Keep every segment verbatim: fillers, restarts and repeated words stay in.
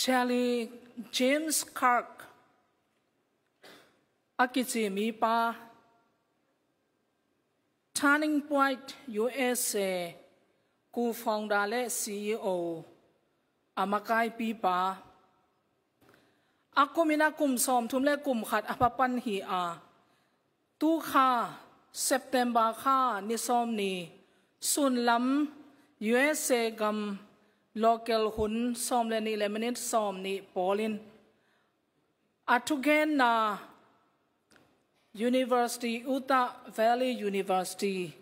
Dali James Kirk a kici mipa, Turning Point U S A co-founder le C E O, a makaipipa, a kumin a kum sawmthum le kum khat a pha pan hi a, tu kha September kha ni sawm ni sunlam U S A gam local hun sawm le nih le minit sawm nih pawlin a thugenna University, Utah Valley University,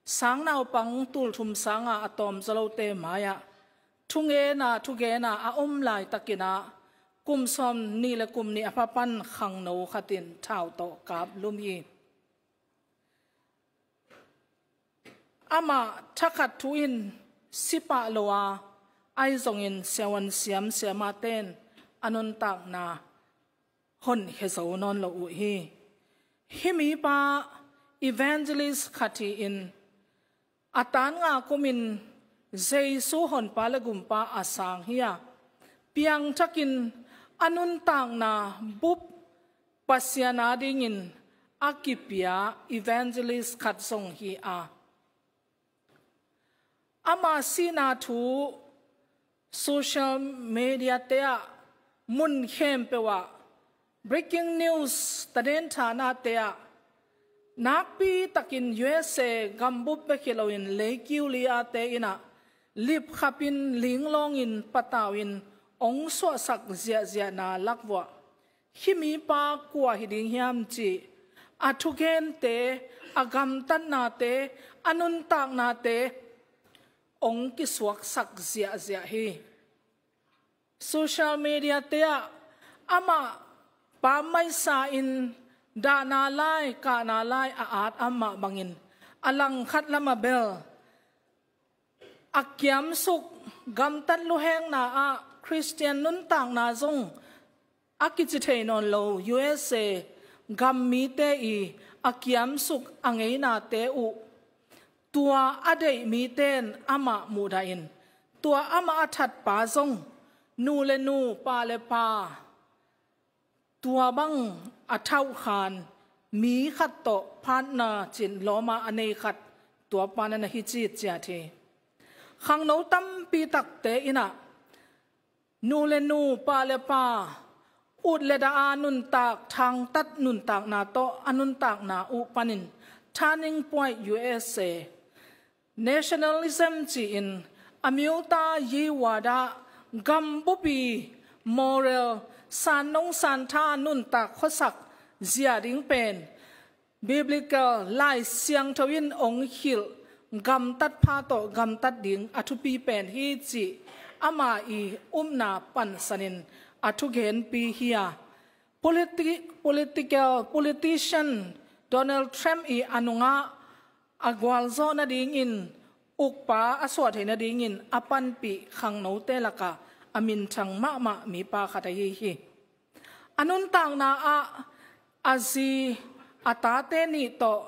sang naupang tulthum sanga a tawm zawlote mai-ah thungena, thugena a om laitakin ah kum sawm nih le kum nih a pha pan khangno khatin thau tawh kap lum hi. Amah thakhat thu in si pah lo a, ahi zongin siavuan siamsiama ten a nuntakna honkhia zo nawn lo uh hi. Hih mipa evangelist khat hi-in a tan nga kumin Jesu honpa le gumpa a sang hi a, piangthakin a nuntakna bup Pasian adingin a kipia evangelist khat zong hi a, ama sihna thu social media te ah, mun khempeuh ah, breaking news, taden thanate ah, nakpi takin U S A gambup bek hi loin leikiu li-ate in ah lipkhapin, linglawngin, patauin ong suahsak ziahziahna lakvuah, hih mipa kua hi ding hiam cih a thugente, a gamtatnate, a nuntaknate ong kisuaksak ziahziah hi. Social media te ah amah pammaisa in dahna lai, kahna lai a at amah bangin a langkhat lamah bel a kiamsuk, gamtat luhekna ah Khristian nuntakna zong a kici thei nawn lo U S A gam mite i a kiamsuk a ngeinate uh, tua a deih mite in amah muhdahin, tua amah a thatpa zong nu le nu, pa le pa, tua bang a thauhkhan mi khat tawh partner cin lawma a nei khat, tua pa na na hi citciat hi. Khangno tampi takte in ah nu le nu, pa le pa, ut le dah a nuntak, thangtat nuntakna tawh a nuntakna uh panin Turning Point U S A, nationalism ci-in, a miuta yiwada, gambup i moral, sannong santha nuntak khuasak zia ding pen Biblical, Lai Siangtho in ong hilh gamtat pha tawh gamtat ding a thupi pen hi cih ama i upna pansanin a thugenpi hi a, politi-, political, politician Donald Trump i a nungah a gualzawh nadingin, ukpa a suah thei nadingin a panpih khangnote lakah a minthang mahmah mipa khat ahi hi. A nuntakna ah a zi, a tate nih tawh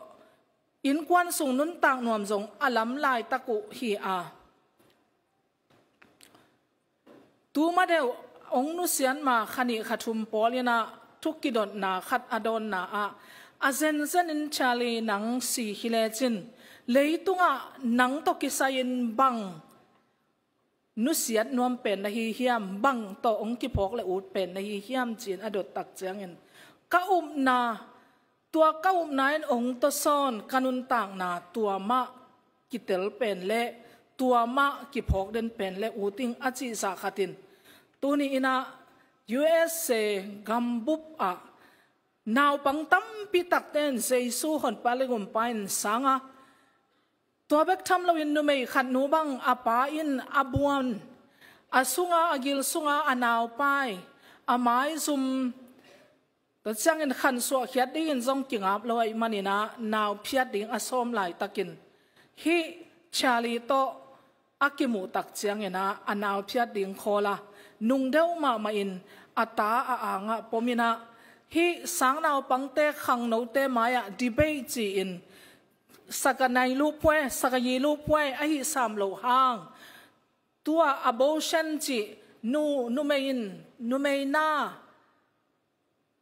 innkuan sung nuntak nuam zong a lam laitak uh hi a, tu ma deuh ong nusiat ma kha nih kha thum pawl in ah thu kidotna khat a dawnna ah, a zenzen in, Charlie, nang si hi lecin leitungah nang tawh kisai-in bang nusiat nuam pen na hi hiam, bang tawh ong kiphawk le ut pen na hi hiam, ci-in a dot tak ciangin, ka upna, tua ka upna in ong tawsawn ka nuntakna, tua mah kitel pen le tua mah kiphawk den pen le ut ing, a cih zah khatin, tuni in ah U S A gambup ah naupang tampi takte in Jesu honpa le gumpa in sang a, tua bek tham loin numei khat nu bang a pa in a buan, a sunga, a gil sunga a naupai, a maizum, tua ciangin khansuah khiat dingin zong kingap lo ahih manin ah nau phiat ding a sawm laitakin, hih Charlie tawh a kimuh tak ciangin ah a nau phiat ding khawl a, nung deuh mahmah in a ta a angah pom in ah, hih sang naupangte, khangnote mai-ah debate ci-in, saka nai lu pue, saka yi lu pue, ahi sam loh hang, tua abortion cih nu, numei in, numei na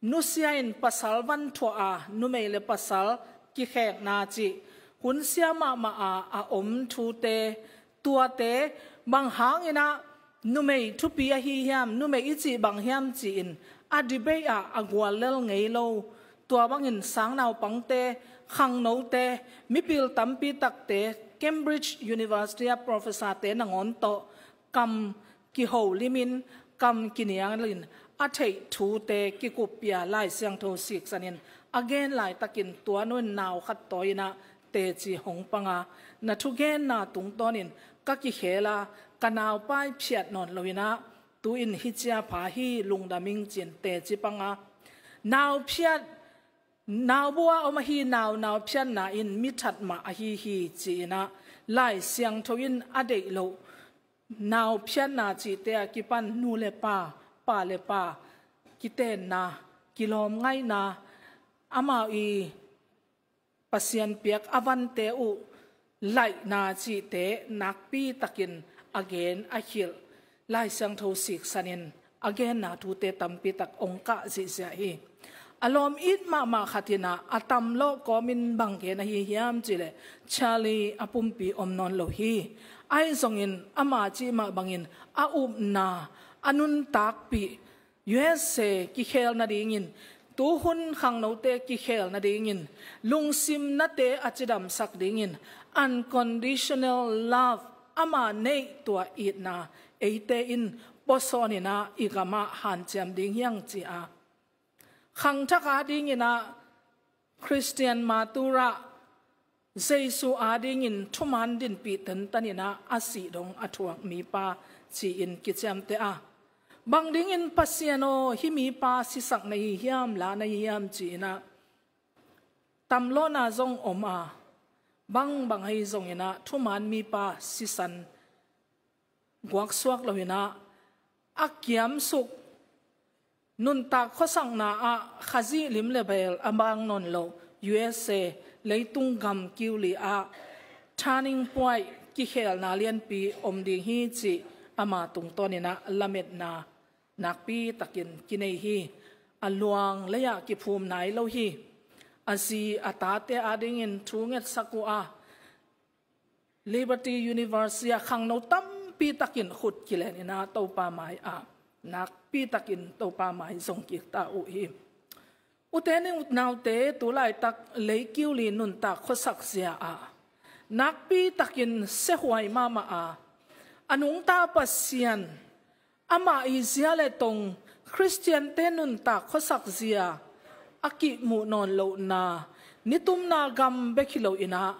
nusia in pasal van thuah a, numei le pasal kikhekna cih hun sia mahmah a, a om thute, tuate, bang hangin ah numei thupi ahi hiam, numei i cih bang hiam ci-in a debate ah a guallel ngei lo, tua bangin sangnaupangte, khangnote, mipil tampi takte, Cambridge University a professor-te nangawn tawh kam kiholimin, kam kinialin a theih thute kikuppih a, Lai Siangtho siksanin a gen laitakin tua nu in nau khat tawi-in ah teci hong pang a, na thugenna tungtawnin ka kikhel a, ka naupai phiat nawn lo-in ah tu-in hih cia pha hi, lungdam ing ci-in teci pang a, nau phiat, nau bu-a om ahi nau, nau phiatna in mi that mah ahi hi ci-in ah Lai Siangtho in a deih loh nau phiatna cihte a kipan nu le pa, pa le pa kitenna, kilawmngaihna, amau i Pasian piak a vante uh laihna cihte nakpi takin a gen a khilh, Lai Siangtho siksanin a genna thute tampi tak ong kah zihziah hi. A lawm it mahmah khat in ah a tamlawh kawmin bang gen ahi hiam cihleh, Charlie a pumpi om nawn lo hi. Ahi zongin ama cih mah bangin a upna, a nuntakpih, U S A kikhel nadingin, tuhun khangnote kikhel nadingin, lungsimnate a cidamsak dingin, unconditional love, ama neih tua itna eite in pawsawnin ah i gamah hanciam ding hi hang ci-a, khangthak adingin ah Christian martyr ah, Jesu adingin thuman dinpih tantanin ah a sih dong a thuak mipa ci-in kiciamteh a, bang dingin Pasian aw, hih mipa sisak na hi hiam, la na hi hiam ci-in ah tamlawhna zong om a, bangbang ahi zongin ah thuman mipa sisan guaksuak lo-in ah a kiamsuk nuntak khuasakna ah Khazih lim le bel a bang nawn lo U S A leitung gam kiu li ah turning point, kikhelna lianpi om ding hi cih ama tungtawnin ah lametna nakpi takin kinei hi. A luang lei-ah kiphum nai lo hi. A zi a tate adingin thu ngetsak uh a, Liberty University a khangno tampi takin khut kilenin ah Topa mai-ah nakpi takin Topa mai zong kik ta uh hi. Ute ni u naute, tu laitak leikiu li nuntak khuasak zia ah nakpi takin siahuai mahmah a, a nungta Pasian amah i zia le tong, Khristiante nuntak khuasak zia a kimuh nawn lohna, nitumna gam bek hi lo-in ah,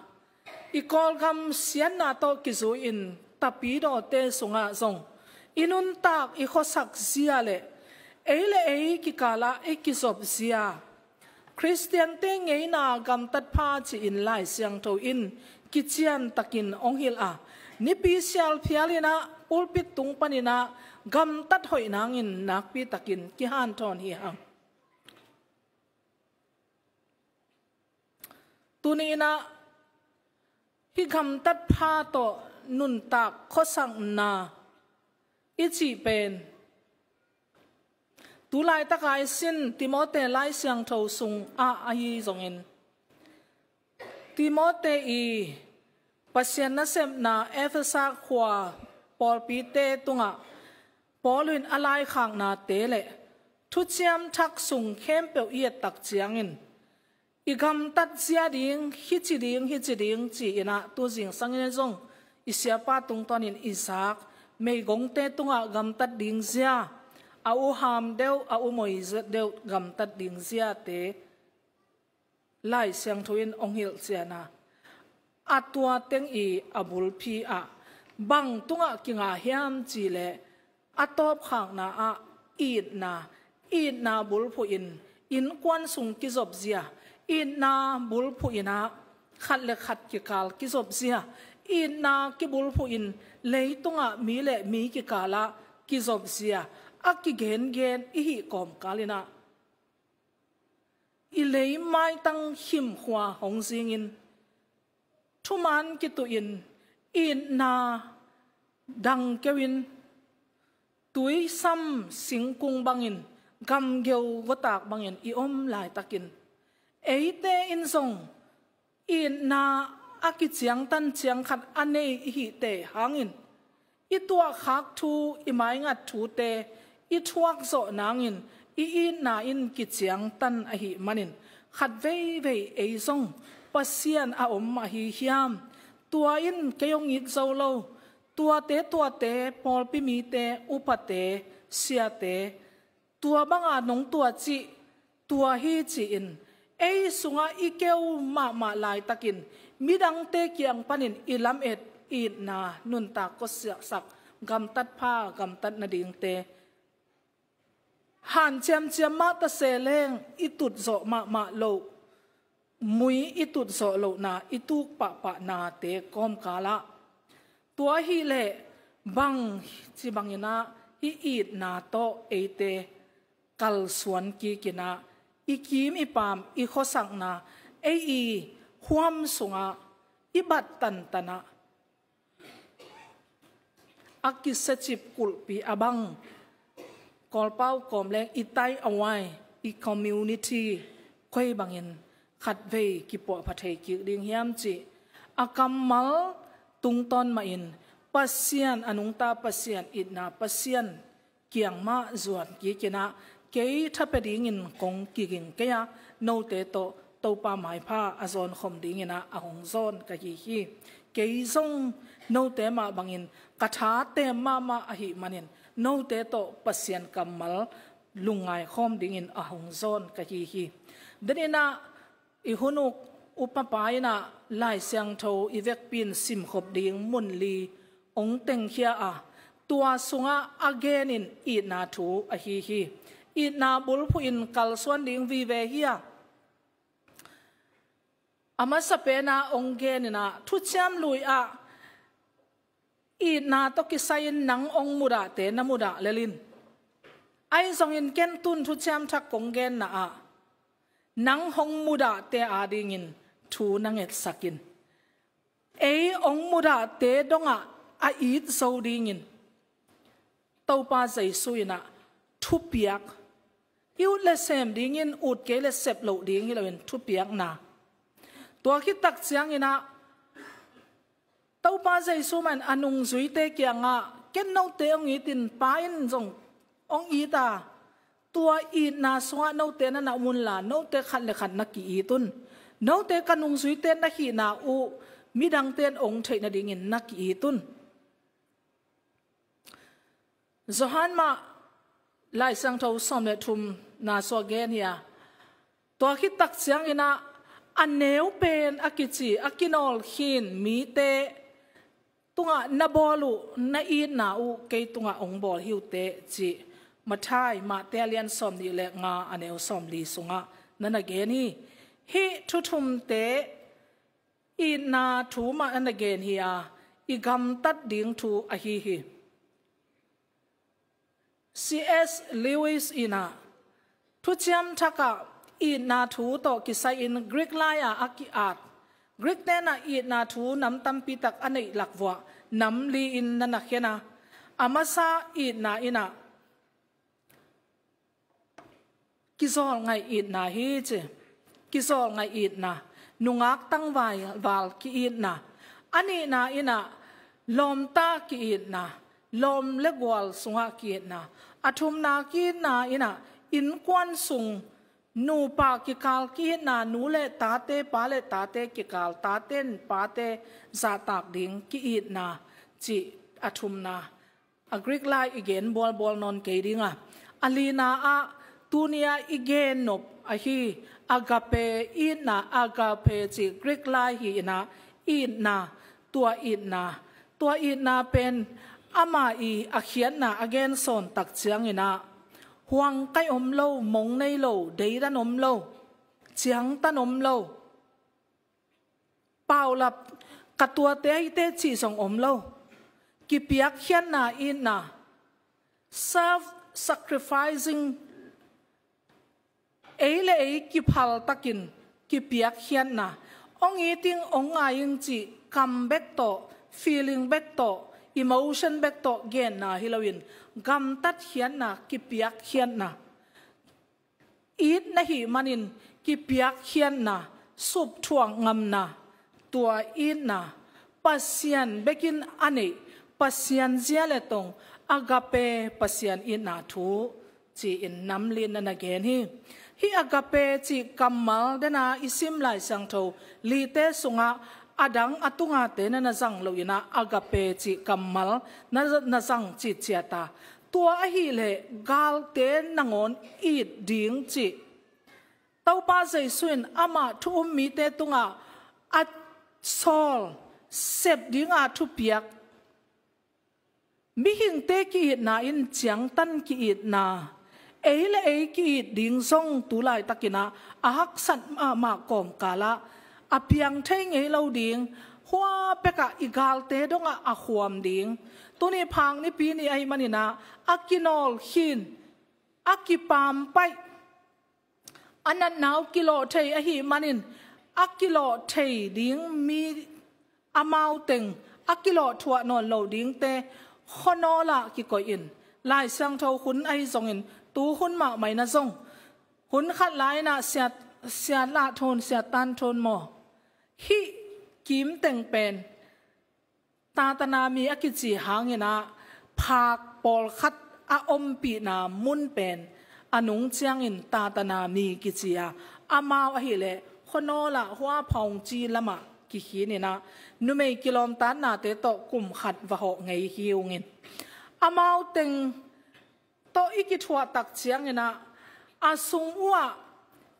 i Kawlgam siatna tawh kizui-in tapidawte sungah zong i nuntak, i khuasak zia le ei le ei kikalah i kizop zia, Khristiante ngeina gamtat pha ci-in Lai Siangtho in kician takin ong hilh a, nipi sialphial in ah pulpit tung panin ah gamtat hoih nangin nakpi takin kihanthawn hi hang. Tuni in ah hih gamtat pha tawh nuntak khuasakna i cih pen tu laitaka i sin Timote Lai Siangtho sungah ahi zongin, Timote i Pasian nasepna Efesa khua pawlpite tungah Paul in a laikhaknate le thuciam thak sung khempeuh i et tak ciangin, i gamtat zia ding, hici ding, hici ding ci-in ah tu zingsangin zong i siapa tungtawnin i zak meigongte tungah gamtat ding zia, a uham deuh, a umoi deuh gamtat ding ziate Lai Siangtho in ong hilh cian a, a tua teng i a bulpi ah bang tungah kinga hiam cihleh, a tawpkhakna ah itna, itna bulphuh in innkuan sung kizop zia, itna bulphuh in ah khat le khat kikal kizop zia, itna kibulphuh in leitungah mi le mi kikalah kizop zia a kigengen i hih kawmkal in ah, i lei maitang khimkhua hong zingin, thuman kituhin, itna dang keuhin, Tuisam singkung bangin, gamgeu gawtak bangin i om laitakin, eite in zong itna a kiciangtan ciang khat a nei i hihte hangin, i tuahkhak thu, i maingat thute i thuak zawh nangin i itna in kiciangtan ahih manin, khat veivei ei zong Pasian a om ahi hiam? Tua in kei hong it zo lo, tuate, tuate, pawlpi mite, upate, siate, tua banga nong tua cih, tua hi ci-in, ei sungah i keu mahmah laitakin, midangte kiang panin i lamet, itna nuntak kawsiaksak, gamtat pha, gamtat nadingte, hanciamciam mah ta se leng i tutzawh mahmah loh, mui i tutzawh lohna, i tuk pahpahnate kawmkalah, tua hileh bang ci banginah i itna tawh eite kalsuan kikinah, i kim i pam, i khuasakna, ei i huam sungah, i bat tantanah, a kisacip kulhpi a bang, Kawlpau kawm leng i tai a wai, i community koi bangin khatvei kipuahpha thei kik ding hiam cih, a kammal tungtawn mahin Pasian, a nungta Pasian, itna Pasian kiang mah zuan kikinah, kei thapia dingin kong kiging kei a, note tawh Topa maipha a zawnkhawm dinginah a hong zawn ka hi hi. Kei zong note mah bangin ka tha tem mahmah ahih manin, note tawh Pasian kammal lungngaikhawm dingin a hong zawn ka hi hi. Deninah i hun uk upapa inah Lai Siangtho i vekpi in simkhop ding mun li hong tengkhia a, tua sungah a genin itna thu ahi hi. Itna bulphuh in kalsuan ding vive hi a, a masa pena hong geninah Thuciam Lui ah itna tawh kisai-in nang hong mudahte na mudah lelin, ahi zongin ken tun Thuciam Thak kong genna ah nang hong mudahte adingin thu na ngetsakin, ei hong mudahte dongah a it zo dingin Topa Jesu inah thupiak, i ut le sem dingin, ut kei le sep loh ding hi loin thupiakna. Tua khit tak cianginah Topa Jesu mah in a nungzuite kiangah, ken note hong itin, Pa in zong hong it a, tua itna sungah note na na om unla, note khat le khat na ki-it un. Note ka nungzuite na hihna uh midangte in hong theih nadingin na ki-it un. Johan mah Lai Siangtho sawm le thumna sungah gen hi a, tua khit tak cianginah a neu pen a kici, a kinawl khin mite tungah na bawl uh, na itna uh kei tungah hong bawl hi uh teh, ci Matthai, Matthai a lian sawmnih le nga, a neu sawmli sungah na na gen hi. Hih thu thumte itna thu mah a na gen hi a, i gamtat ding thu ahi hi. C S Lewis inah Thuciam Thak ah itna thu tawh kisai-in Greek lai-ah a ki-at, Greek tenah itna thu nam tampi tak a neih lak vuah nam li-in na na khen a, a masa itna inah kizawlngaih itna hi ci. Kizawlngaih itna, nungak tangval ki-itna. A nihna inah lawmta ki-itna, lawm le gual sungah ki-itna. A thumna ki-itna inah innkuan sung nupa kikal ki-itna, nu le tate, pa le tate kikal, tate in pate zahtak ding ki-itna, cih a thumna. A Greek lai i gen bualbual nawn kei ding a, a lina ah tuni-ah i gen nop ahi agape itna, agape cih Greek lai hi inah itna, tua itna, tua itna pen ama i a khiatna a gen sawn tak cianginah huangkai om lo, mong nei lo, deidan om lo, ciangtan om lo, paulap, ka tuate ahi teh cih zong om lo. Kipiakkhiatna itna, self-sacrificing, ei le ei kiphal takin kipiakkhiatna, hong it ing, hong ngai ing cih kam bek tawh, feeling bek tawh, emotion bek tawh genna hi loin, gamtatkhiatna, kipiakkhiatna, it na hih manin kipiakkhiatna, supthuak ngamna, tua itna, Pasian bekin a neih, Pasian zia le tong, agape Pasian itna thu ci-in namlin na na gen hi. Hih agape cih kammal dena i sim Lai Siangtho lite sungah a dang a tungate na na zang loinah agape cih kammal na, na zang citciata. Tua ahileh galte nangawn it ding cih Topa Jesu in amah thu um mite tungah a sawl sep dinga thupiak, mihingte ki-itna in ciangtan ki-itna, ei le ei ki-it ding zong tu laitakinah a haksat mahmah kawmkalah a piang thei ngei lo ding, hua pekah i galte dongah a khuam ding. Tuni phak nipi ni ahih maninah a kinawl khin, a kipampaih, a natnau kilawh thei ahih manin a kilawh thei ding mi amau teng a kilawh thuah nawn lo dingte khuanawlah kikoih in, Lai Siangtho hun ahi zongin tu hun mahmah inah zong hun khat lai-inah siat, siat lah thun, siat tan thun maw, hih kim teng pen Tatana mi a kici hanginah phak pawlkhat a ompihna mun pen a nung ciangin Tatana mi kici a, amau ahileh khuanawlah hua phaungci lamah kikhininah numei kilawmtatnate tawh kum khat va hawh ngei hi ungin, amau teng tawh i kithuah tak cianginah a sung uhah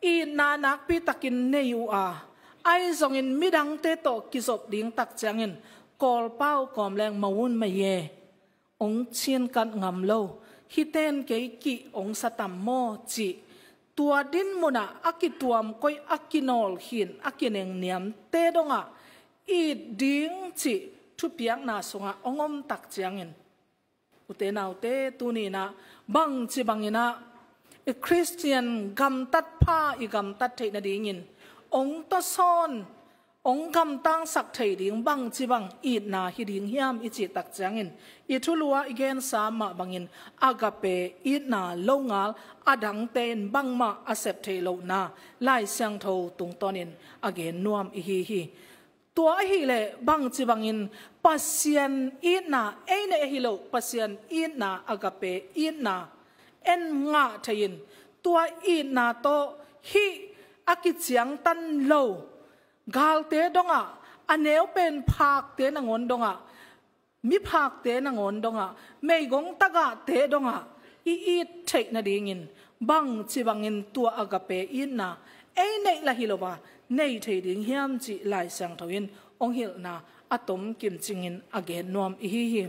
itna nakpi takin nei uh a, ahi zongin midangte tawh kizop ding tak ciangin Kawlpau kawmleng mawun maiye, ong cinkat ngam lo, hiten kei kih ong satam maw cih tua din munah a kituam koih, a kinawl khin, a kinengniamte dongah it ding cih thupiakna sungah ong om tak ciangin, ute naute, tuninah bangci banginah i Khristian gamtat pha i gamtat theih nadingin ong tawsawn, ong gamtangsak thei ding bangci bang itna hi ding hiam i cih tak ciangin, i thulu-ah i gensa mah bangin agape itna longal a dangte in bangmah a sep theih lohna Lai Siangtho tungtawnin a gen nuam ihi hi. Tua ahileh bangci bangin Pasian itna, ei neih ahi lo Pasian itna, agape itna en ngah thei-in, tua itna tawh hih a kiciangtan lo galte dongah, a neu pen phakte nangawn dongah, miphakte nangawn dongah, meigong tagahte dongah i it theih nadingin bangci bangin tua agape itna ei neih lah hi lo a, nei thei ding hiam cih Lai Siangtho in ong hilhna a tom kimcingin a gen nuam ihi hi.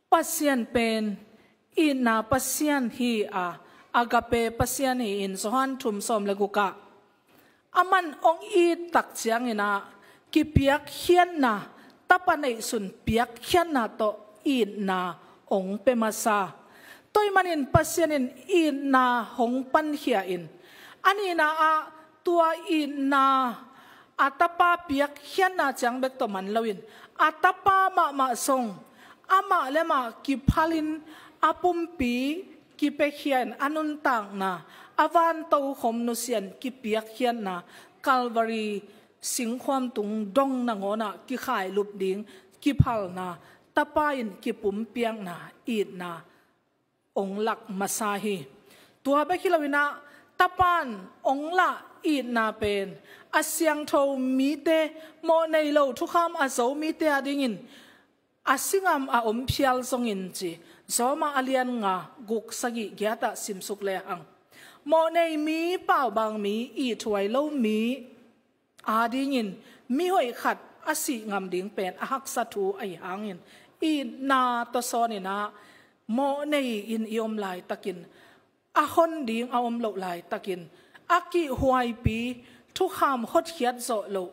Pasian pen itna Pasian hi a, agape Pasian hi-in Johan thum sawm le gukah, aman ong it tak cianginah kipiakkhiatna, tapa neihsun piakkhiatna tawh itna ong pia masa. Tua ahih manin Pasian in itna hong pankhia in, a nihna-ah tua itna a tapa piakkhiatna ciang bek tawh man loin, a tapa mahmah zong amah le mah kiphalin a pumpi kipiakhia in, a nuntakna, a van tokhom nusia-in kipiakkhiatna, Calvary singkhuam tung dong nangawnah kikhailup ding kiphalna, tapa in kipumpiakna, itna ong lak masa hi. Tua bek hi loinah, tapa in ong lah itna pen a siangtho mite, mawh nei lo thukham a zo mite adingin a singam a om phial zongin ci, Roma a lian nga, guk, sagih, giatah simsuk lehang, mawh nei mi, paubaang mi, ithuai lo mi adingin mihoih khat a sih ngam ding pen a haksa thu ahi hangin, itna tawsawn inah mawh nei-in i om laitakin, a hon ding a om loh laitakin, a kihhuaipi, thukham hotkhiat zawh loh,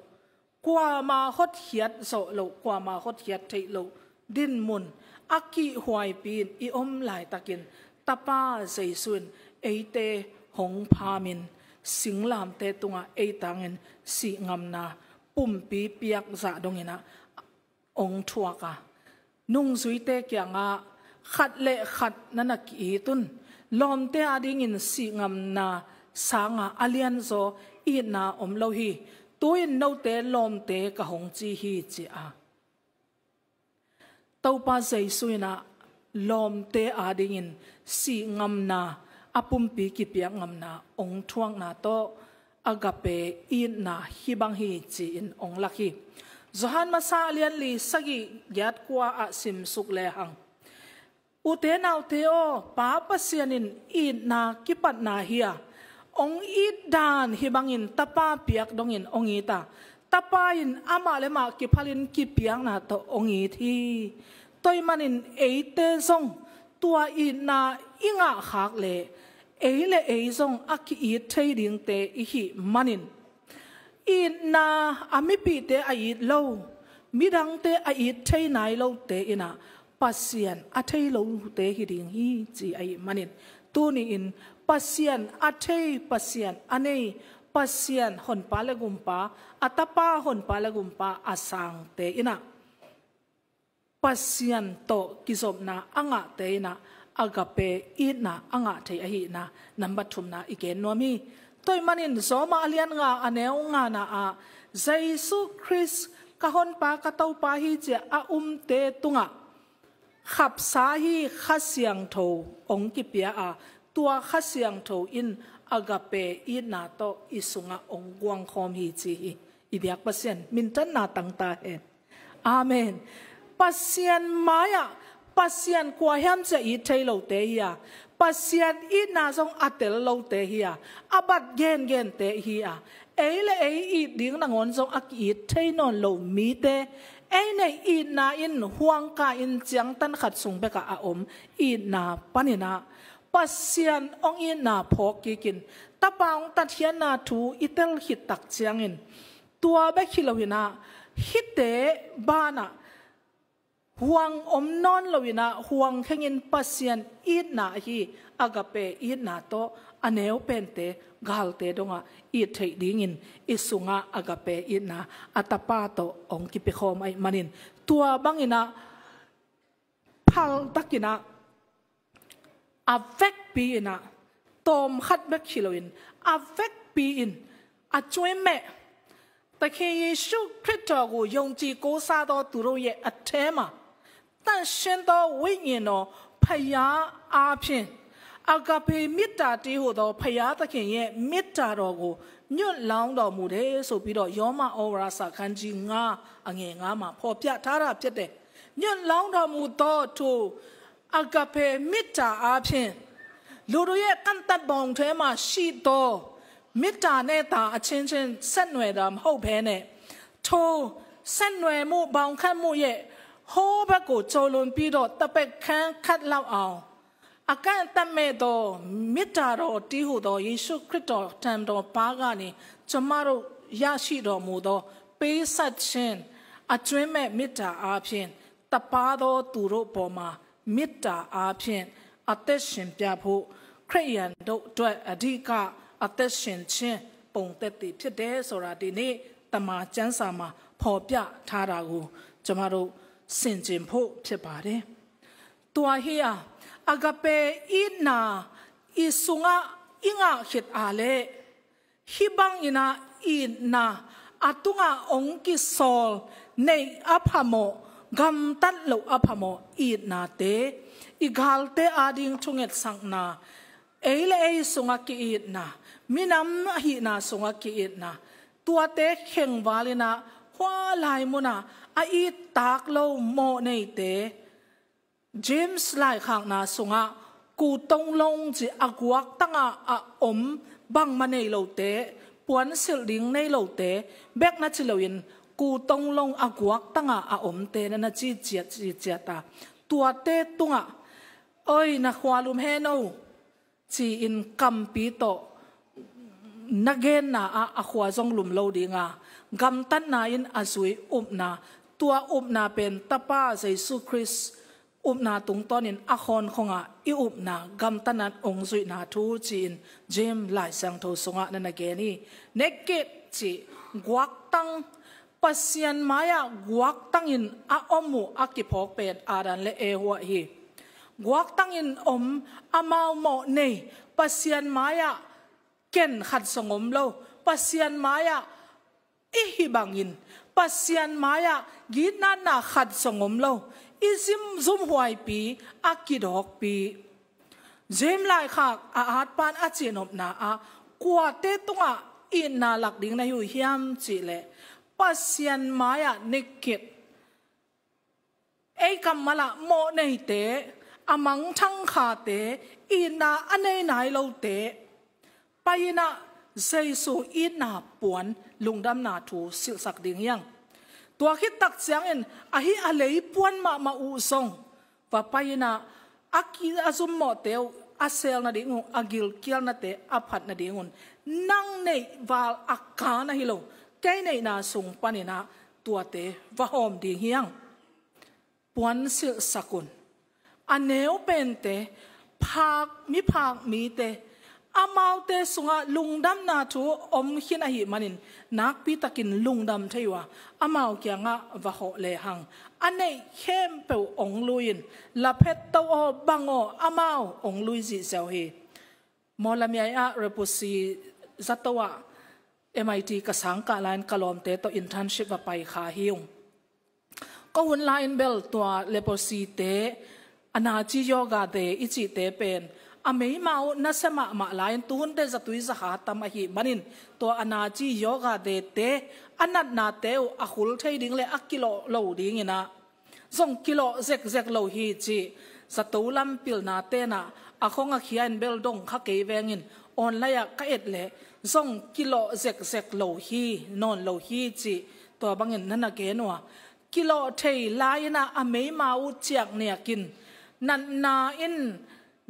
kuama hotkhiat zawh loh, kuama hotkhiat theih loh dinmun a kihhuaipi-in i om laitakin, tapa Jesu in eite hong phamin singlamteh tungah ei tangin sih ngamna pumpi piak zah donginah, ong thuak a, nungzuite kiangah khat le khat na na ki-it un. Lawmte adingin sihngamna sanga a lianzaw itna om lo hi. Tu-in note lawmte ka hong ci hi, ci a. Topa Jesu in ah lawmte adingin sihngamna, a pumpi kipiak ngamna ong thuakna tawh agape itna hih bang hi ci-in ong lak hi. Johan masa a lianli sagih giat kua ah simsuk lehang, ute naute aw, Pa Pasian in itna kipatna hi a, ong it dan hih bangin Tapa piak dongin ong it a, Tapa in amah le mah kiphalin kipiakna tawh ong it hi. Tua ahih manin eite zong tua itna i ngah khak leh ei le ei zong a ki-it thei dingte i hih manin, itna a mipihte a it lo, midangte a it thei nai lote in ah Pasian a thei lote hi ding hi, ci ahih manin, tuni-in Pasian a thei, Pasian a nei, Pasian honpa le gumpa, a Tapa honpa le gumpa a sangte in ah Pasian tawh kizopna a ngahte in ah agape itna a ngah thei ahihna nambat thumna i gen nuam hi. Tua ahih manin Roma a lian nga a neu ngana ah, Jesu Khrist ka honpa ka Topa hi ci-a a umte tungah khapsa hi Kha Siangtho ong kipia a, tua Kha Siangtho in agape itna tawh i sungah ong guangkhawm hi ci hi. I biak Pasian minthanna tang ta hen. Amen. Pasian mai-ah, Pasian kua hiam ci-a it thei lote hi a, Pasian itna zong a tel lote hi a, a bat gengente hi a, ei le ei it ding nangawn zong a ki-it thei nawn lo mite, ei neih itna in huangka in ciangtan khat sung bekah a om itna panin ah Pasian ong itna phawk kikin, Tapa ong tatkhiatna thu i tel khit tak ciangin, tua bek hi loin ah, hihte banah huang om nawn loin ah, huang khengin Pasian itna ahi agape itna tawh a neu pente galte dongah it theih dingin i sungah agape itna a Tapa tawh ong kipiakhawm ahih manin, tua bangin ah phaltakin ah, a vekpi in ah, tawm khat bek hi loin, a vekpi in, a cuimmeh, သခင်ယေရှုခရစ်တော်ကို ယုံကြည်ကိုးစားသောသူတို့ရဲ့အထဲမှာ သန့်ရှင်းသောဝိညာဉ်တော် ဖခင်အားဖြင့် အာဂါပေမေတ္တာတည်းဟူသော ဘုရားသခင်ရဲ့မေတ္တာတော်ကို ညွှန့်လောင်းတော်မူတယ်ဆိုပြီးတော့ ရောမဩဝါဒစာခန်းကြီးငါး အငယ်ငါးမှာ ဖော်ပြထားတာဖြစ်တယ်။ ညွှန့်လောင်းတော်မူသောထိုအာဂါပေမေတ္တာအားဖြင့် လူတို့ရဲ့ကန့်သတ်ပုံထဲမှာရှိသောမေတ္တာနဲ့သာအချင်းချင်းဆက်နွယ်တာမဟုတ်ဘဲနဲ့ ထိုဆက်နွယ်မှုဘောင်ခတ်မှုရဲ့ဟိုးဘက်ကိုကျော်လွန်ပြီးတော့ တစ်ဘက်ခန်းခတ်လောက်အောင် အကန့်အသတ်မဲ့သောမေတ္တာတော်တည်းဟူသောယေရှုခရစ်တော်ထံတော်ပါကနေ ကျွန်မတို့ရရှိတော်မူသောပေးဆပ်ခြင်း အကြွင်းမဲ့မေတ္တာအားဖြင့် တပါသောသူတို့ပေါ်မှာမေတ္တာအားဖြင့်အသက်ရှင်ပြဖို့ ခရစ်ယာန်တို့အတွက်အဓိကအသက်ရှင်ခြင်းပုံသက်သေဖြစ်တယ်ဆိုတာ ဒီနေ့တမန်ကျမ်းစာမှာဖော်ပြထားတာကို ကျွန်မတို့ဆင်ခြင်ဖို့ဖြစ်ပါတယ်။ Tua hi a, agape itna i sungah i ngah khit a leh, hih bangin ah itna a tungah ong kisawl, neih a phamawh, gamtat loh a phamawh itnate, i galte ading thungetsakna, ei le ei sungah ki-itna, minam ahihna sungah ki-itna, tuate khengval in ah hua lai munah a ittak lo mawh neite, James laikhakna sungah kutonglong ci a guaktangah a om bangmah nei lote, puansilh ding nei lote bek na ci loin kutonglong a guaktangah a omte na na ci ciat ci ciat a, tuate tungah, oi, na khualum hen o, ci-in kampi tawh na genna ah a khua zong lum lo ding a, gamtatna in a zui upna, tua upna pen Tapa Jesu Khrist upna tungtawnin a khawnkhongah i upna gamtatna ong zuihna thu ci-in James Lai Siangtho sungah na na gen hi. Naked ci, guaktang, Pasian mai-ah guaktangin a om uh a kiphawk pen Adam le Eva hi. Guaktangin om, amau mawh nei, Pasian mai-ah ken khat zong om lo, Pasian mai-ah i hih bangin, Pasian mai-ah gitnatna khat zong om lo, i zim zumhuaipi, a kidawkpi. James laikhak a atpan a cihnopna ah kuate tungah itna lak ding na hi uh hiam cih leh, Pasian mai-ah nikkit, ei kammal ah mawh neite, a mangthang khate, itna a nei nai lote, pai-in ah Jesu itna puan lungdamna thu silhsak ding hi hang. Tua khit tak ciangin ahi a lei puan mahmah uh zong va pai-in ah a ki-, a zummawhte uh a seel nading uh, a gilkialnate a phat nadingun, nang neih val a ka na hi lo, kei neihna sung panin ah tuate va hawm ding hi hang. Puan silhsak un. A neu pente, phak, miphak mite, amaute sungah lungdamna thu om khin ahih manin, nakpitakin lungdam thei uh a, amau kiangah va hawh lehang, a neih khempeuh hong lui-in, laphetto aw, bang aw, amau hong lui zihziau hi. Mawlamyine ah Repusi zato ah M I T ka sangkah lai-in ka lawmte tawh internship va pai kha hi ung. Ka hun lai-in bel tua leprosy-te, a naci yoga te i cihte pen a meima uh nasia mahmah lai-in, tuhunte zatui zakha tam ahih manin, tua a naci yoga te te a natnate uh a khul thei ding le a kilawh lo dingin ah, zong kilawh zekzek lo hi cih zato lam pilna tenah a khong a khia-in bel dong kha kei vengin, online ah ka et leh zong kilawh zekzek lo hi, nawn lo hi cih tua bangin na na gen uh a. Kilawh thei lai-in ah a meima uh ciakniakin, natna in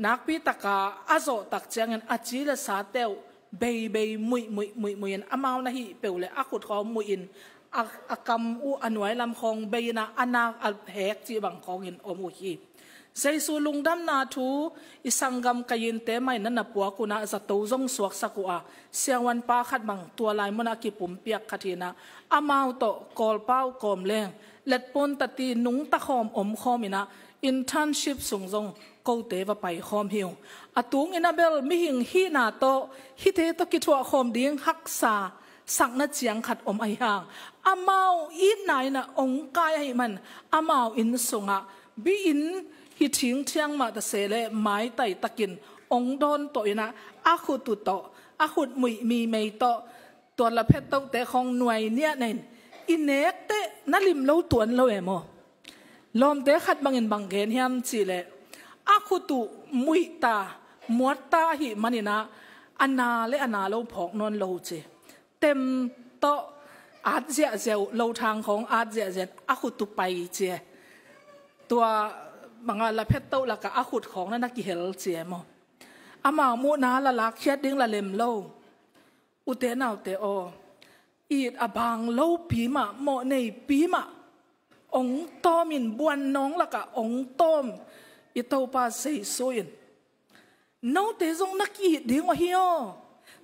nakpitaka a zawh tak ciangin a ci le sate uh beibei, muihmuih, muihmuih in, amau na hih peuh le a khut khawng muih in, a, a kam uh a nuai lam khawng bei-in ah, a nak a hek cih bang khawngin om uh hi. Jesu lungdamna thu i sanggam Kain-te mah in na na puak un ah zato zong suaksak uh a, siavuanpa khat bang tua lai munah a kipumpiak khat hi-in ah, amau tawh Kawlpau kawm leng, letpon tati nungta khawm om khawm in ah, internship sung zong kote va pai khawm hi ung. A tungin a bel mihing hihna tawh, hihte tawh kithuah khawm ding haksa sakna ciang khat om ahi hang, amau itna in ah hong kai ahih man, amau inn sungah bi-in hi thingthiang mah ta se leh, maitai takin hong dawn tawh in ah, a khut uh tawh, a khut muih mimei tawh, tua laphettote khawng nuai niahna in, i nek teh na lim lo tuan lo e maw. Lawmte khat bangin bang gen hiam cih leh, a khut uh muihta, muatta ahih manin ah, a na le a na lo phawk nawn lo ci. Tem tawh at ziahziah uh, lothang khawng at ziahziah in a khut uh pai ci e. Tua bangah laphetto lakah a khut khawng na na kihel ci e maw. Amau muhna la lakkhiat ding la lem lo. Ute naute aw, it a bang lopi mah, mawh neipi mah, hong tawm in, buannawng lakah hong tawm i Topa Jesu in, note zong na ki-it ding uh ahi aw,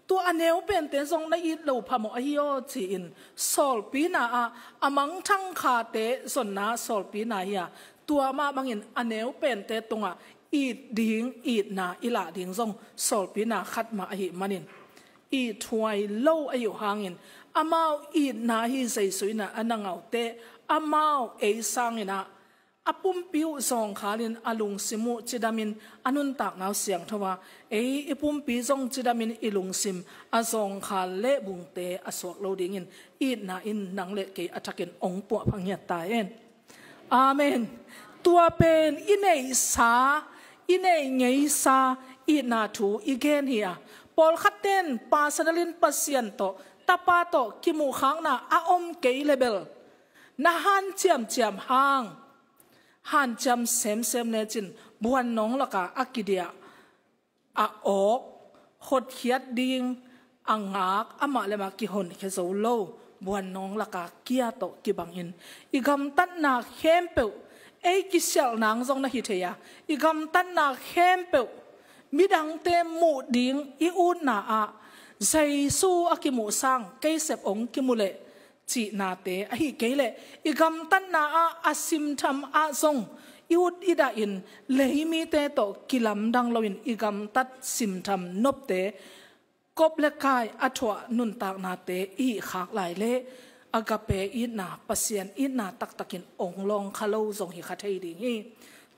tua a neu pente zong na it lo phamawh ahi aw, ci-in sawlpina ah, a mangthang khate zonna sawlpina hi a, tua mah bangin a neu pente tungah it ding, itna i lah ding zong sawlpina khat mah ahih manin, ithuai lo ahi uh hangin, amau itna hi Jesu in ah a na ngau teh, amau ei sangin ah a pumpi uh zawngkhalin, a lungsim uh cidamin, a nuntakna uh siangtho a, ei i pumpi zong cidamin, i lungsim a zawngkhal le bungte a suak lo dingin, itna in nang le kei a thakin hong puahpha ngiat ta hen. Amen. Tua pen i neihsa, i nei ngeisa itna thu i gen hi a. Pawlkhat ten personal in Pasian tawh, Tapa tawh kimuhkhakna a om kei le bel, na hanciamciam hang, hanciam semsem lecin buannawng lakah a kidiah, a awk, hotkhiat ding, a ngak, amah le mah kihonkhia zo lo, buannawng lakah kia tawh kibangin, i gamtatna khempeuh, ei kisialh nang zong na hi thei a, i gamtatna khempeuh midangte muh ding i utna ah, Jesu a kimuh sang kei sep hong kimu leh, cihnate ahi kei leh i gamtatna ah a simtham ah zong i ut i dah in lei mite tawh kilamdang loin i gamtat simtham nopte, kop le kai a thuah nuntaknate i hih khak lai leh agape itna, Pasian itna taktakin ong lawng kha lo zong hi kha thei ding hi.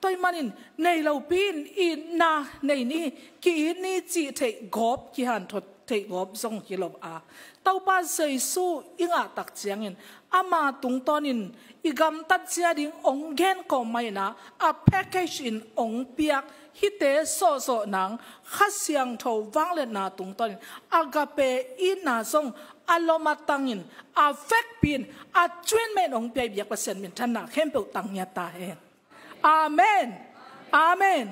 Tua ahih manin nei lopi in itna nei ni, ki-it ni cih theih gawp, kihanthawn theih gawp zong hi lo a, Topa Jesu i ngah tak ciangin ama tungtawnin i gamtat zia ding ong gen kawm mah in ah, a package in ong piak hihte sawhsawh nang, Kha Siangtho vangliatna tungtawnin agape itna zong a lom a tangin, a vekpi in, a trinmen ong piak biak Pasian minthanna khempeuh tang ngiat ta hen. Amen. Amen.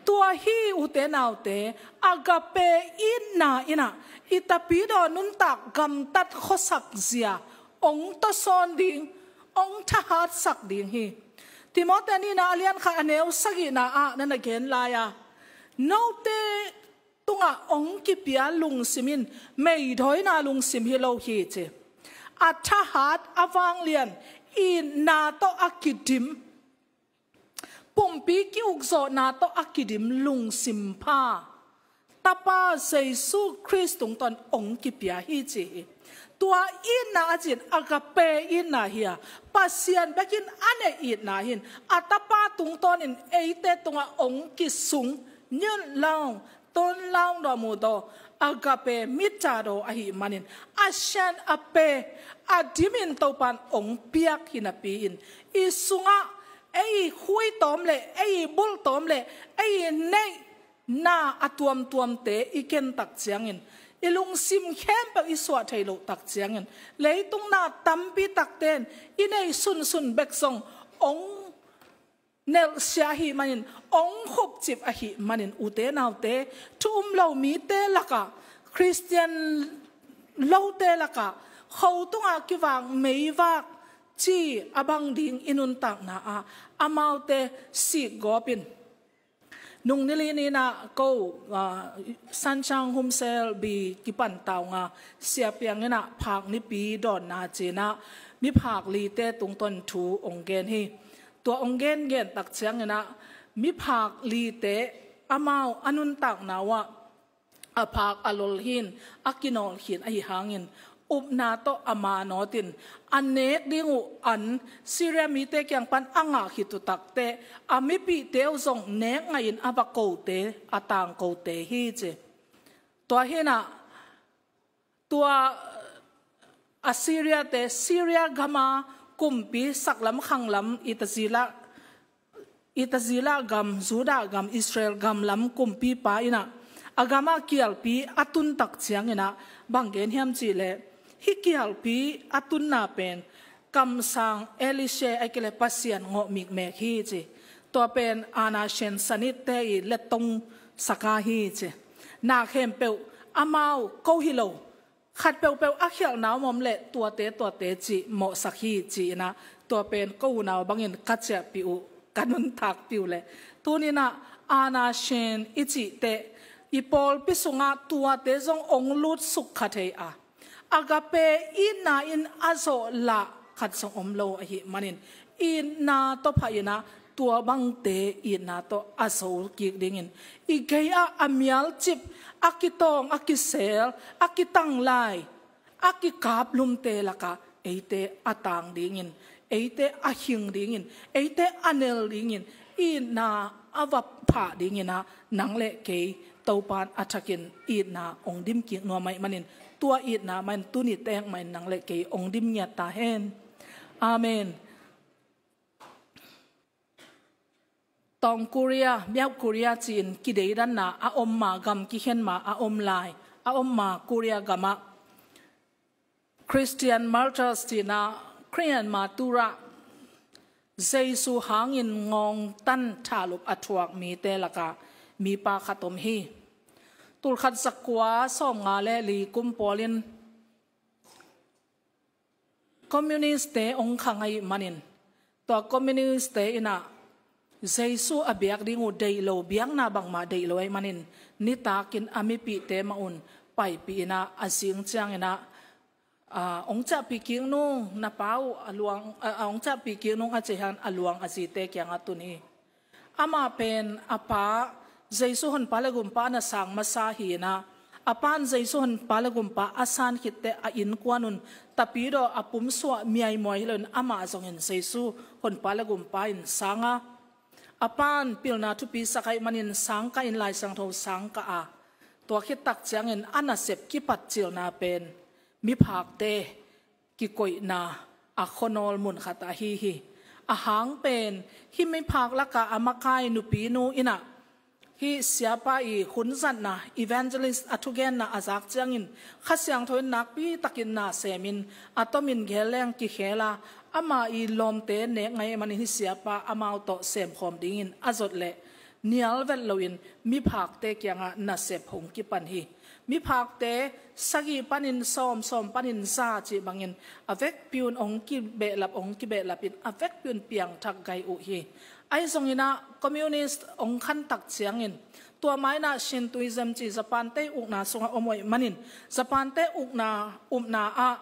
Tua hi, ute naute, agape itna in ah i tapidaw nuntak gamtat khuasak zia ong tawsawn ding, ong thahatsak ding hi. Timoti nihna a lian khat a neu sagihna ah na na gen lai a, note tungah ong kipia lungsim in meidawina lungsim hi lo hi ci. A thahat, a vanglian, itna tawh a kidim, pumpi ki-ukzawhna tawh a kidim lungsim pha Tapa Jesu Khrist tungtawn ong kipia hi ci hi. Tua itna a cih agape itna hi a, Pasian bekin a neih itna hi in, a Tapa tungtawnin eite tungah ong kisung, nyun laung, tun laung daw mu daw, agape mita daw ahih manin, a sian a pe, a dimin Topan ong piak hi napi-in, i sungah ei hui tawm le, ei bulh tawm le, ei neih na a tuamtuamte i ken tak ciangin, i lungsim khempeuh i suah thei loh tak ciangin, leitung na tampi takte in i neih sunsun bek zong ong nelhsia ahih manin, ong khupcip ahih manin, ute naute, thu um lo mite lakah, Khristian lote lakah, kho tungah kivak meivak ci a bang ding i nuntakna ah amaute sikgawp in, nung ni li ni-in ah ko, ah, Sanchang Humsel Bi kipan taunga, Sia Piang in ah phak nipi dawnna ci-in ah miphak lite tungtawn thu ong gen hi. Tua ong gengen tak ciangin ah miphak lite amau a nuntakna uh ah a phak a lol hi in, a kinawl hi in, ahi hangin upna tawh a manawt in, a nek ding uh an Syria mite kiang pan a ngah khit uh takteh, a mipihte uh zong nek ngahin a va kote, a tangkote hi ci. Tua hi in ah, tua Assyria-te, Syria gama kumpi saklam khanglam, i tazila, i tazila gam, Judah gam, Israel gam lam kumpipa in ah, a gamah kialpi a tun tak ciangin ah, bang gen hiam cih leh, hih kialpi a tunna pen kamsang Elisha, ahih kei leh Pasian ngawh mikmek hi ci. Tua pen Anna Shen Sanit-te i lettong saka hi ci. Na khempeuh amau ko hi lo, khat peuhpeuh a khialhna om om leh tuate tuate cih mawhsak hi ci-in ah, tua pen ko unau bangin ka ciahpih uh, ka nuntakpih uh leh, tuni-in ah Anna Shen i cih teh, i pawlpi sungah tuate zong ong lutsuk kha thei a, agape itna in a zawh lah khat zong om lo ahih manin, itna tawh pha in ah tua bangte itna tawh a zo kik dingin, i gei-ah a mialcip, a kitawng, a kisel, a kitanglai, a kikaplumte lakah eite a tang dingin, eite a hing dingin, eite a nel dingin, itna a va phah dingin ah nang le kei Topan a thakin itna ong dim kik nuam ahih manin, tua itna mah in tuni teek mah in nang le kei ong dim ngiat ta hen. Amen. Tawng Korea, Miau Korea ci-in kideidanna a om ma, gam kikhen ma a om lai, a om ma Korea gamah Christian martyrs ci-in ah, Korean martyr ah, Jesu hangin ngawngtan thalup a thuak mite lakah mipa khat om hi. Tulkhat zakua sawmnga le li kum pawlin Communist-te ong khang ahih manin, tua Communist-te in ah Jesu a biak ding uh deih lo, biakna bangmah deih lo ahih manin, nitakin a mipihte mah un paipih in ah, a zing ciangin ah, a, hong ciahpih kik nung na pa uh a luang, a, a, hong ciahpih kik nung a cih hang a luang a zite kiangah tun hi. Amah pen a pa, Jesu honpa le gumpa na sang masa hi inah, a pan Jesu honpa le gumpa a san khitteh a innkuan un tapidaw a pumsuah miaimuai hi loin amah zongin Jesu honpa le gumpa in sanga, a pan pilna thupi sak ahih manin sangkah in Lai Siangtho sangkah a, tua khit tak ciangin a nasep kipat cilna pen miphakte kikoihna a khuanawl mun khat ahi hi. A hang pen hih miphak lakah a makai nupinu inah hih siapa i hunzatna, evangelist a thugenna a zak ciangin Kha Siangtho in nakpi takin na semin a tomin gel leng kikhel a, ama i lawmte nek ngei manin hih siapa amau tawh semkhawm dingin a zot leh nial vet loin miphakte kiangah nasep hong kipan hi. Miphakte sagih panin sawm, sawm panin za cih bangin a vekpi un hong kibehlap, hong kibehlapin a vekpi un piangthak gai uh hi. Ahi zonginah communist hong khantak ciangin tua mainah Shintoism cih Japante ukna sungah om uh ahih manin Japante ukna, upna ah,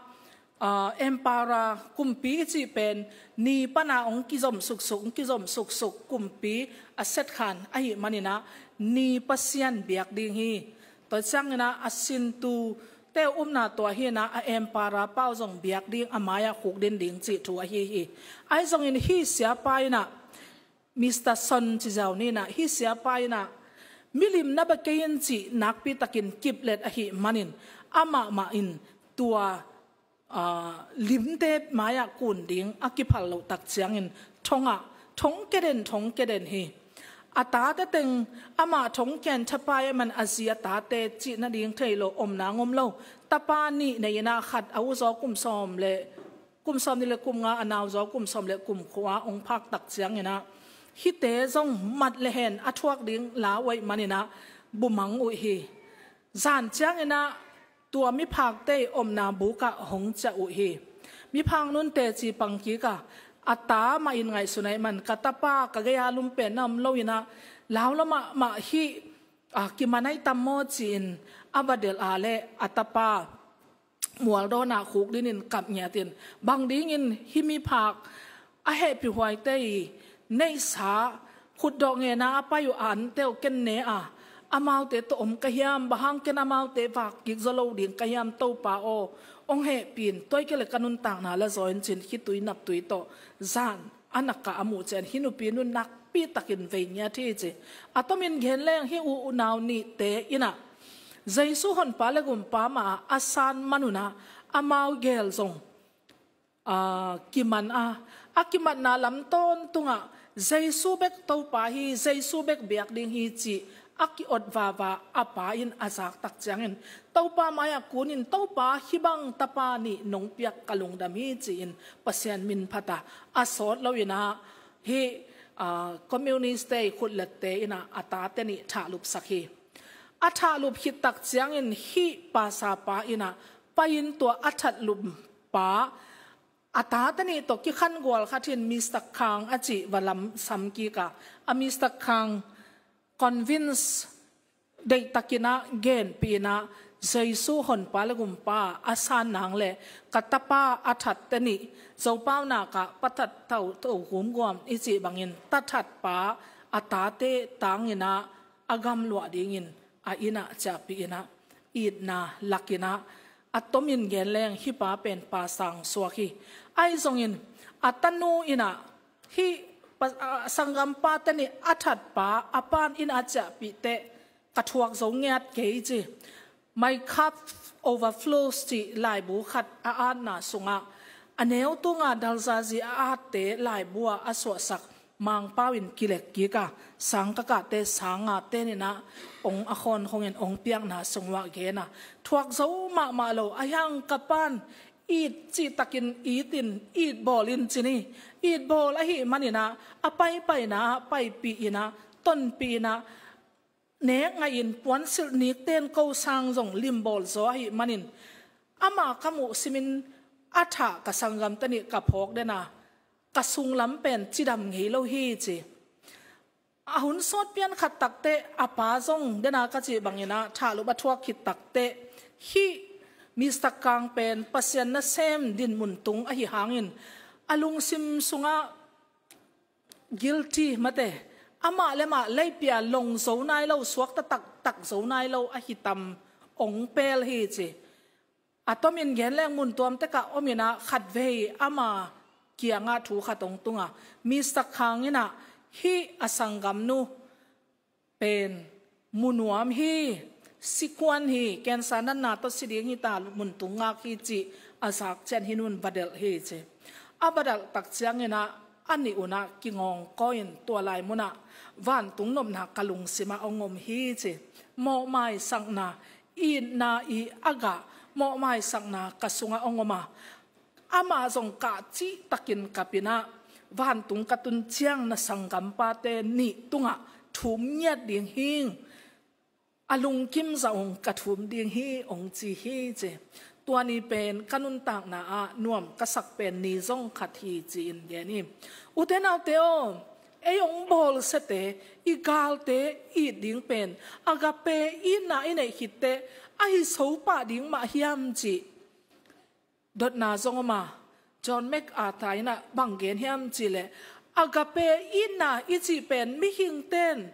aa, emperor kumpi i cih pen ni pana hong kizom suksuk, hong kizom suksuk kumpi a setkhan ahih maninah ni pasian biak ding hi. Tua cianginah a Shintote upna tua hinah a emperor pau zong biak ding, a mai-ah khukdin ding cih thu ahi hi. Ahi zongin hih siapa inah Mister Son ci ziau ni inah hih siapa inah milim na bia kei in cih nakpi takin kiplet ahih manin amah mah in tua, aa, limte mai-ah kun ding a kiphal loh tak ciangin thongah thong keden, thong keden hi. A tate teng amah thong ken thapai a man a zi a tate cih nading thei lo, omna ngom lo. Tapa nih nei inah khat a u zaw kum sawm le kum sawm nih le kum nga, a nau zaw kum sawm le kum kua hong phak tak cianginah hihte zong mat le hen a thuak ding lau ahih maninah bumang uh hi. Zan cianginah tua miphakte i omna bukah hong ciah uh hi. Miphak nun teci pang kikah a ta mah in ngaihsun ahih man ka tapa ka gei-a lumpen na om lo inah lau lo mahmah hih, a, kiman ahi tam maw ci-in a va delh a leh a tapa mualdawnah khukdinin kap ngiatin, bang dingin hih miphak a hehpihhuaite i neihsa khutdawh ngena a pai uh a ante uh ken ne a, amaute tawh om ka hiam, bang hang ken amaute vak kik zaw lo ding ka hiam Topa aw, hong hehpih in, tua hi kei leh ka nuntakna la zaw in ci-in khitui naptui tawh zan a nak a a muh ciang hih nupi nun nakpi takin vei ngiat hi ci. A tomin gen leng hih u unau nihte inah Jesu honpa le gumpa mah a san man unah amau gel zong, aa, kiman a, a kimatna lam tawntungah Jesu bek Topa hi, Jesu bek biak ding hi cih a ki-ot vava a pa in a zak tak ciangin Topa mai-ah kunin, Topa, hih bang tapa nih nong piak ka lungdam hi ci-in Pasian min phat a, a sawt lo inah hih, aa, communist-te i khutlette inah a tate nih thahlupsak hi. A thahlup khit tak ciangin hih pastor pa inah pai-in tua a thatlup pa a tate nih tawh kikhan gual khat hin Mister Khang a cih va lam sam kik a, a Mister Khang convince deihtakinah genpih inah Jesu honpa le gumpa a san nang le ka tapa a thatte nih Zopau nakah pathat tau to gumguam i cih bangin tathat pa a tate tanginah a gamluah dingin a innah ciahpih inah itna lak inah a tomin gen leng hih pa pen pastor suak hi. Ahi zongin a tanu inah hih pa, a, sanggampate nih a that pa a pan inn a ciahpih teh ka thuak zo ngiat kei ci. My Cup Overflows cih laibu khat a atna sungah a neu tunga dalzazi a atte laibu ah a suahsak Mangpau in kilek kik a, sangkakahte sanga teninah ong a khawnkhongin ong piakna sung uah gen a, thuak zo mahmah lo a hiang ka pan it cihtakin itin, it bawlin ci ni. It bawl ahih maninah a paipaina ah paipih inah, tonpih inah, nek ngaihin puansilh nikten ko sang zong limbawl zaw ahih manin amah ka muh simin a thah ka sanggamte nih ka phawk den a, ka sunglam pen cidam ngei lo hi ci. A hun sawt pian khat takteh a pa zong den a ka cih banginah thahlup a thuak khit takteh hih Mister Kang pen Pasian nasem dinmun tung ahi hangin a lungsim sungah guilty mate, amah le mah leipia long zo nai lo, suakta taktak zo nai lo ahi tam ong pel hi ci. A tomin gen leng mun tuam tekah om inah khatvei ama kiangah thu khat ong tunga, Mister Kang inah hih a sanggamnu pen munuam hi, sikuan hi, cancer natna tawh si ding hi ta, mun tung ngak hi cih a zak cian hih nun va delh hi ci. A va delh tak cianginah a nih unah kingawngkawi in tua lai munah vantung nopna ka lungsimah ong om hi ci. Mawhmaisakna, itna i a gah mawhmaisakna ka sungah ong om a, amah zong kah cihtakin kap inah, vantung ka tun ciang na sanggampate nih tungah thum ngiat ding hing, a lungkim zah ung ka thum ding hi ong ci hi ci. Tua ni pen ka nuntakna ah nuam ka sak pen ni zong khat hi ci-in gen hi. Ute naute aw, ei ong bawlsiate, i galte it ding pen agape itna i neih khitteh ahi sopah ding mah hiam cih dotna zong om a, John MacArthur inah bang gen hiam cihleh, agape itna i cih pen mihingten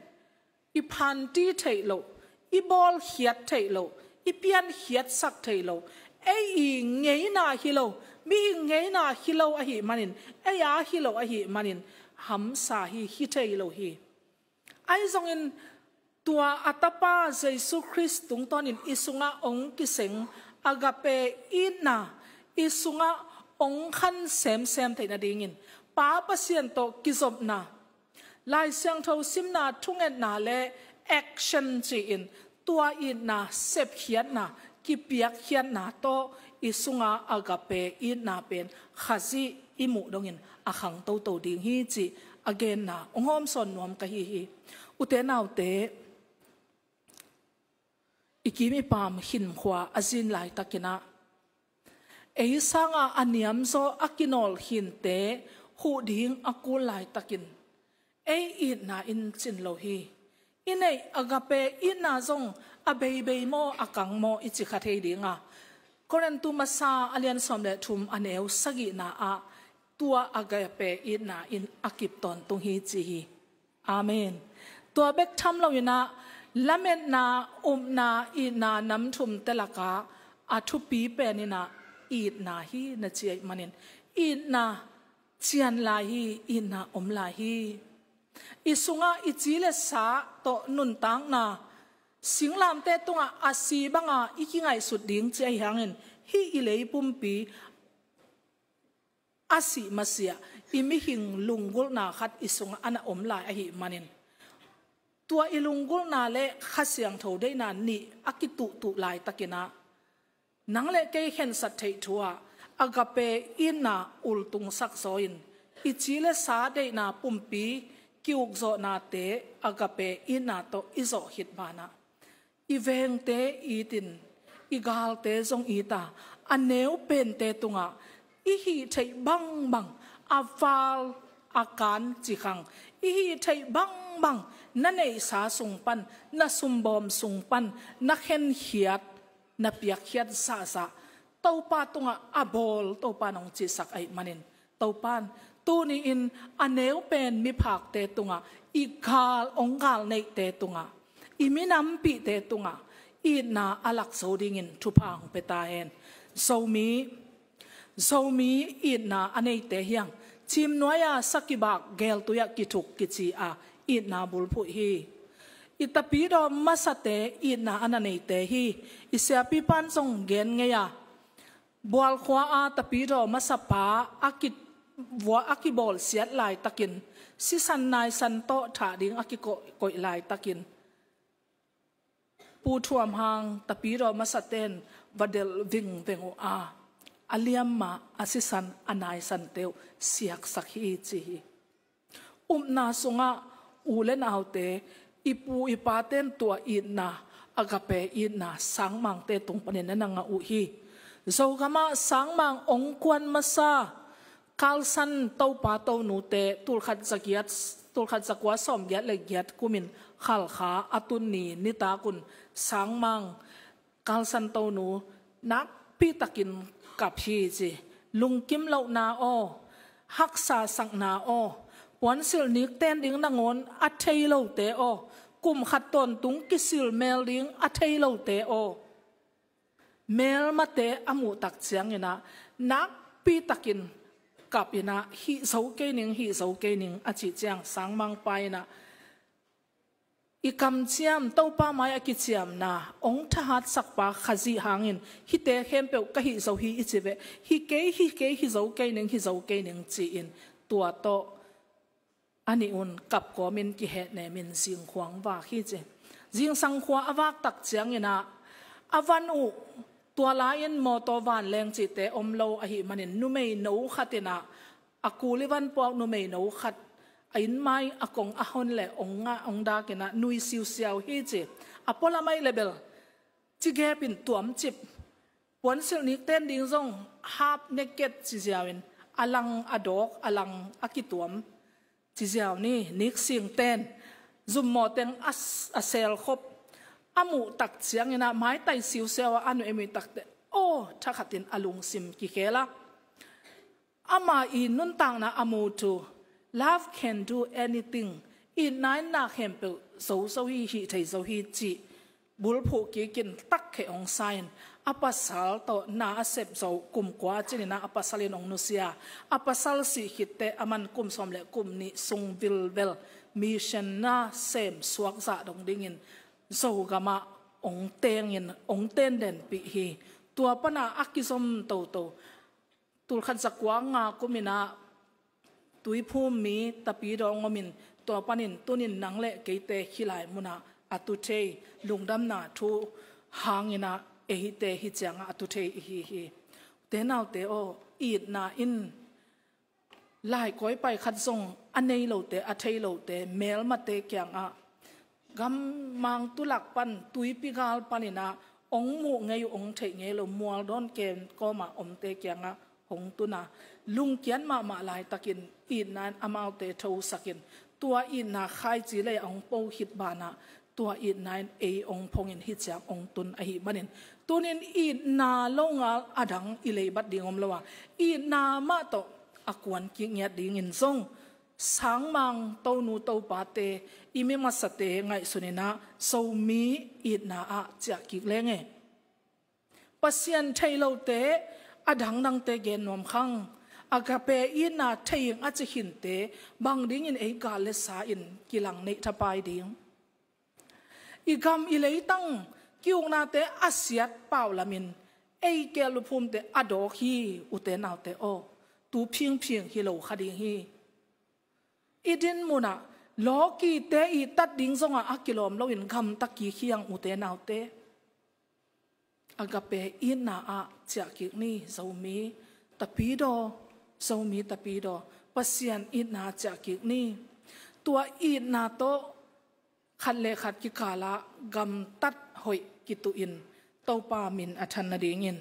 i phanti theih loh, i bawlkhiat theih loh, i piankhiatsak theih loh, ei i ngeina hi lo, mihing ngeina hi lo ahi manin, ei a hi lo ahi manin hamsa hi, hi thei lo hi. Ahi zongin tua a tapa Jesu Khrist tungtawnin i sungah ong kiseng agape itna i sungah ong khan semsem theih nadingin Pa Pasian tawh kizopna, Lai Siangtho simna, thungetna le action ci-in tua itna, sepkhiatna, kipiakkhiatna tawh i sunga agape itna pen Khazih i muh dongin a khang toto ding hi cih a genna ong hawmsawn nuam ka hi hi. Ute naute, i kim i pam khinkhua a zin laitakinah ei sanga a niamzaw a kinawl khinte huh ding a kul laitakin ei itna in cin lo hi. I neih agape itna zong a beibei maw, a kang maw i ci kha thei dinga, Korintu masa a lian sawm le thum a neu sagihna ah tua agape itna in a kip tawntung hi ci hi. Amen. Tua bek tham loinah lametna, upna, itna nam thumte lakah a thupi peninah itna hi na ci ahih manin itna cian lai hi, itna om lai hi. I sungah i ci le sa tawh nuntakna, singlamteh tungah a si banga i kingaihsut ding ci ahi hangin hih i lei pumpi a sih masiah i mihing lunggulhna khat i sungah a na om lai ahih manin, tua i lunggulhna le Kha Siangtho deihna nih a kituhtuh laitakinah nang le kei khensat theih thu-ah agape itna ultungsak zaw in i ci le sa deihna pumpi kiukzawhnate agape itna tawh i zawh khit banah i vengte itin, i galte zong ita, a neu pente tungah i hih theih bangbang, a val a kan cikhang, i hih theih bangbang na neihsa sung pan, na sumbawm sung pan, na khenkhiat, na piakkhiat zahzah Topa tungah a bawl Topa nong cihsak ahih manin, Topan tuni-in a neu pen miphakte tungah, i gal ong gal neihte tungah, i minampihte tungah itna a lak zo dingin thupha hong pia ta hen. Zomi, Zomi itna a neite hiang, cimnuai-a sakibak geltui-ah kithuk kici a itna bulphuh hi. I tapidaw masate itna a na neite hi. I siapipan zong gen ngei a, Bualkhua a tapidaw masapa a ki, vua a kibawlsiat laitakin, sisan naisan tawh thah ding a kikoih laitakin, Pu Thuam Hang tapidaw masaten va delh vingveng uh a, a liamma a sisan a naisante uh siaksak hi ci hi. Upna sungah u le naute, i pu i paten tua itna, agape itna sangmangte tung panin na na ngah uh hi. Zogamah sangmang ong kuan masa Carlson Topa tonute tulkhat zagiat, tulkhat zakua sawmgiat le giat kumin Khalkha a tun ni nitakun sangmang Carlson tonu nak pitakin kap hi ci. Lungkim lohna aw, haksa sakna aw, puansilh nikten ding nangawn a thei lote aw, kum khat tawntung kisil mel ding a thei lote aw, melmate a muh tak ciangin ah nakpitakin kap in ah, hih zo kei ning, hih zo kei ning a cih ciang, sangmangpa in ah, i kamciam, Topa mai-ah kiciamna hong thahatsakpa Khazih hangin hihte khempeuh ka hih zo hi i ci ve. Hi kei, hi kei, hi zo kei ning, hi zo kei ning ci-in, tua tawh a nih un kap kawmin kihehnemin zingkhuang vak hi ci. Zingsang khua a vak tak ciangin ah, a van uh, tua lai-in mawtaw vanleng cihte om lo ahih manin, numeino khat in ah, a kul i van puak numeino khat a inn mai a kong a hon leh hong ngah, hong dak in ah nui siusiau hi ci. A pualam ahih leh bel cigep in tuamcip, puansilh nikten ding zong half naked ci ziau in, a lang a dawk, a lang a kituam ci ziau ni, niksingten, zummaw teng a s-, a selkhop a muh tak ciangin ah, maitai siusiau a a nuih i muh tak teh, aw, thakhatin a lungsim kikhel a, ama i nuntakna a mu thu, "Love can do anything." Itna in na khempeuh zo zo hi, hih thei zo hi cih bulphuh kikin takkhe hong sa in, a pasal tawh na a sep zo kum kua cin in ah, a pasal in hong nusia. A pasal sih khit teh, aman kum sawm le kum nih sung vilvel mission na sem suak zah dong dingin Zogam ah hong tengin, hong tendenpih hi. Tua pan ah a kizom toto. Tulkhat zakua nga kum in ah Tuiphum mi Tapidaw hong om in, tua panin tunin nang le keite hih lai mun ah a tu thei, lungdamna thu hangin ah eite hih ciang ah a tu thei i hi hi. Ute naute aw, itna in, lai kawi pai khat zong a nei lote, a thei lote, melmate kiangah, gammang tulak pan, tuipi gal panin ah hong muh ngei uh, hong theih ngei lo, mual dawn kem kawmah omte kiangah hong tun a, lungkiat mahmah laitakin itna in amaute thosakin, tua itna khaici lei ah hong po khit banah, tua itna in ei hong phongin hih ciang hong tun ahih manin, tunin itna longal a dang i leibat ding om lo a, itna mah tawh a kuan kik ngiat dingin zong, sangmang tonu topate, i mi masate ngaihsun in ah, Zomi itna ah ciah kik leng e. Pasian thei lote, a dangdangte gen nuam khang, agape itna thei ing a ci khinte, bang dingin ei gal le sa in kilang neih thapai ding? I gam i leitang ki-uknate a siat pau lamin, ei keel luphumte a dawk hi, ute naute aw. Tu phingphing hi lo kha ding hi. I din munah lawkite i tat ding zongah a kilawm loin gamta kik hi hang, ute naute. Agape itna ah ciah kik ni, Zomi Tapidaw, Zomi Tapidaw, Pasian itna ah ciah kik ni. Tua itna tawh khat le khat kikalah gamtat hoih kituhin, Topa min a than nadingin.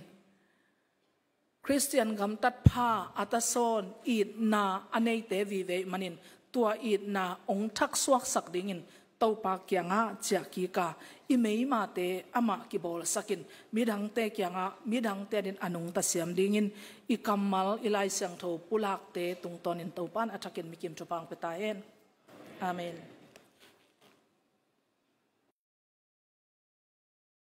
Khristian gamtat pha a tasawn itna a neite vive ahih manin, tua itna hong thaksuaksak dingin Topa kiangah ciah kik a, i meimate amah kibawlsakin, midangte kiangah, midangte adin a nungta siam dingin, i kammal, i Lai Siangtho pulakte tungtawnin Topa in a thakin mikim thupha hong pia ta hen. Amen.